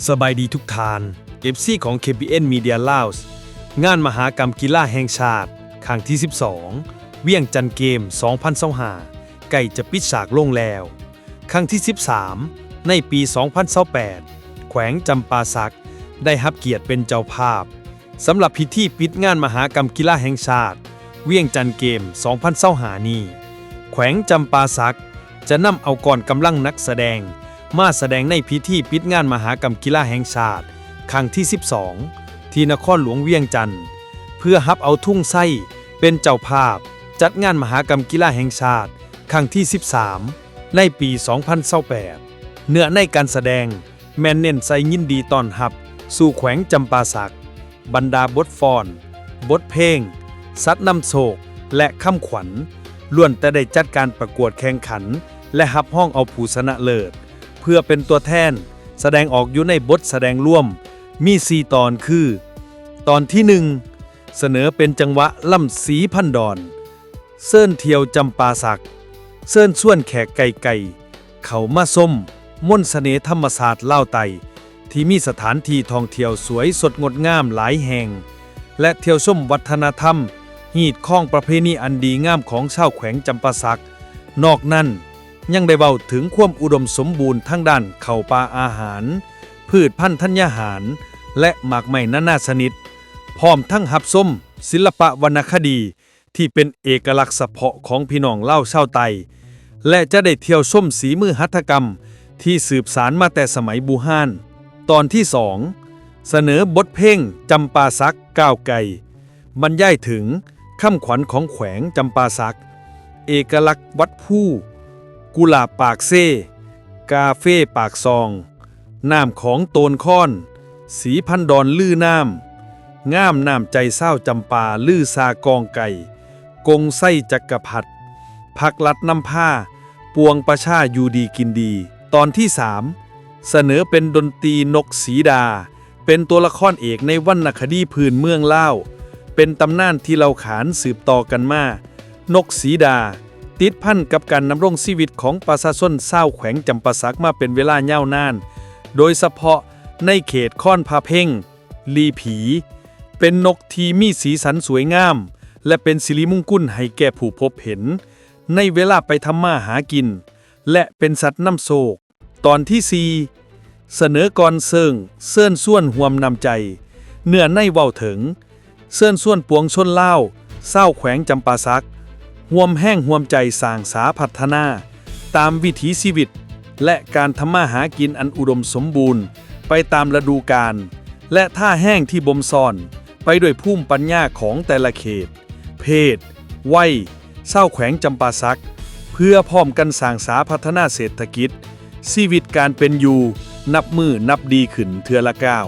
ສະບາຍດີທຸກທ່ານ ເອັຟຊີ ຂອງ ເຄບີເອັນ Media Laos. ງານມະຫາກຳກິລາແຫ່ງຊາດຄັ້ງທີສິບສອງ ວຽງຈັນເກມ ສອງພັນຊາວຫ້າ ໃກ້ຈະປິດສາກລົງແລ້ວ. ຄັ້ງທີສິບສາມ ໃນປີສອງພັນຊາວແປດ ແຂວງຈຳປາສັກໄດ້ຮັບກຽດເປັນເຈົ້າພາບ ສຳລັບພິທີປິດງານມະຫາກຳກິລາແຫ່ງຊາດ ວຽງຈັນເກມ ສອງພັນຊາວຫ້ານີ້. ແຂວງຈຳປາສັກຈະນຳເອົາກອງກຳລັງນັກສະແດງ ມາສະແດງໃນພິທີປິດງານມະຫາກຳກິລາແຫ່ງຊາດຄັ້ງທີສິບສອງ ທີ່ນະຄອນຫຼວງວຽງຈັນ ເພື່ອຮັບເອົາທຸງໄຊເປັນເຈົ້າພາບຈັດງານມະຫາກຳກິລາແຫ່ງຊາດຄັ້ງທີສິບສາມ ໃນປີສອງພັນຊາວແປດ. ເນື້ອໃນການສະແດງແມ່ນເນັ້ນໃສ່ຍິນດີຕ້ອນຮັບສູ່ແຂວງຈຳປາສັກ. ບັນດາບົດຟ້ອນ, ບົດເພງ, ສັດນຳໂຊກ ແລະ ຄຳຂວັນ ລ້ວນແຕ່ໄດ້ຈັດການປະກວດແຂ່ງຂັນ ແລະ ຮັບຮອງເອົາຜູ້ຊະນະເລີດ ເພື່ອເປັນຕົວແທນສະແດງອອກຢູ່ໃນບົດສະແດງລວມ ມີສີ່ຕອນຄື ຕອນທີໜຶ່ງ ສະເໜີເປັນຈັງຫວະລຳສີພັນດອນ ເຊີນທ່ຽວຈຳປາສັກ, ເຊີນຊວນແຂກໄກໆ ເຂົ້າມາຊົມມົນສະເໜ່ທຳມະຊາດລາວໃຕ້ ທີ່ມີສະຖານທີ່ທ່ອງທ່ຽວສວຍສົດງົດງາມຫຼາຍແຫ່ງ ແລະ ທ່ຽວຊົມວັດທະນະທຳ ຮີດຄອງປະເພນີອັນດີງາມຂອງຊາວແຂວງຈຳປາສັກ. ນອກນັ້ນ ຍັງໄດ້ເວົ້າເຖິງຄວາມອຸດົມສົມບູນທາງດ້ານເຂົ້າປາອາຫານ, ພືດພັນທັນຍາຫານ ແລະ ໝາກໄມ້ນານາຊະນິດ, ພ້ອມທັງຮັບຊົມສິລະປະວັນນະຄະດີ ທີ່ເປັນເອກະລັກສະເພາະຂອງພີ່ນ້ອງລາວຊາວໃຕ້ ແລະ ຈະໄດ້ທ່ຽວຊົມສີມືຫັດຖະກຳທີ່ສືບສານມາແຕ່ສະໄໝບູຮານ. ຕອນທີສອງ ສະເໜີບົດເພງຈຳປາສັກກ້າວໄກ ບັນຍາຍເຖິງຄຳຂວັນຂອງແຂວງຈຳປາສັກ, ເອກະລັກວັດພູ, ກຸຫຼາບປາກເຊ, ກາເຟປາກຊ່ອງ, ນ້ຳຂອງໂຕນຄອນ, ສີພັນດອນລືນາມ, ງາມນ້ຳໃຈຊາວຈຳປາລືຊາກອງໄກ, ກົງໄຊຈັກກະພັດ, ພັກລັດນຳພາ, ປວງປະຊາຢູ່ດີກິນດີ. ຕອນທີສາມ ສະເໜີເປັນດົນຕີນົກສີດາ ເປັນຕົວລະຄອນເອກໃນວັນນະຄະດີພື້ນເມືອງລາວ, ເປັນຕຳນານທີ່ເລົ່າຂານສືບຕໍ່ກັນມາ. ນົກສີດາ ຕິດພັນກັບການດຳລົງຊີວິດຂອງປະຊາຊົນຊາວແຂວງຈຳປາສັກມາເປັນເວລາຍາວນານ, ໂດຍສະເພາະໃນເຂດຄອນພະເພັງ, ຫຼີ່ຜີ, ເປັນນົກທີ່ມີສີສັນສວຍງາມ ແລະ ເປັນສິລິມຸງຄຸນໃຫ້ແກ່ຜູ້ພົບເຫັນ ໃນເວລາໄປທຳມາຫາກິນ ແລະ ເປັນສັດນຳໂຊກ. ຕອນທີສີ່ ສະເໜີກ່ອນເຊີງ ເຊີນຊວນຮ່ວມນ້ຳໃຈ ເນື້ອໃນເວົ້າເຖິງ ເຊີນຊວນປວງຊົນລາວ ຊາວແຂວງຈຳປາສັກ ຮ່ວມແຮງຮ່ວມໃຈສ້າງສາພັດທະນາ ຕາມວິຖີຊີວິດ ແລະ ການທຳມາຫາກິນອັນອຸດົມສົມບູນ ໄປຕາມລະດູການ ແລະ ທ່າແຮງທີ່ບົ່ມຊ້ອນໄປດ້ວຍພູມປັນຍາຂອງແຕ່ລະເຂດ, ເພດ, ໄວ ຊາວແຂວງຈຳປາສັກ ເພື່ອພ້ອມກັນສ້າງສາພັດທະນາເສດຖະກິດ, ຊີວິດການເປັນຢູ່ ນັບມື້ນັບດີຂຶ້ນເທື່ອລະກ້າວ.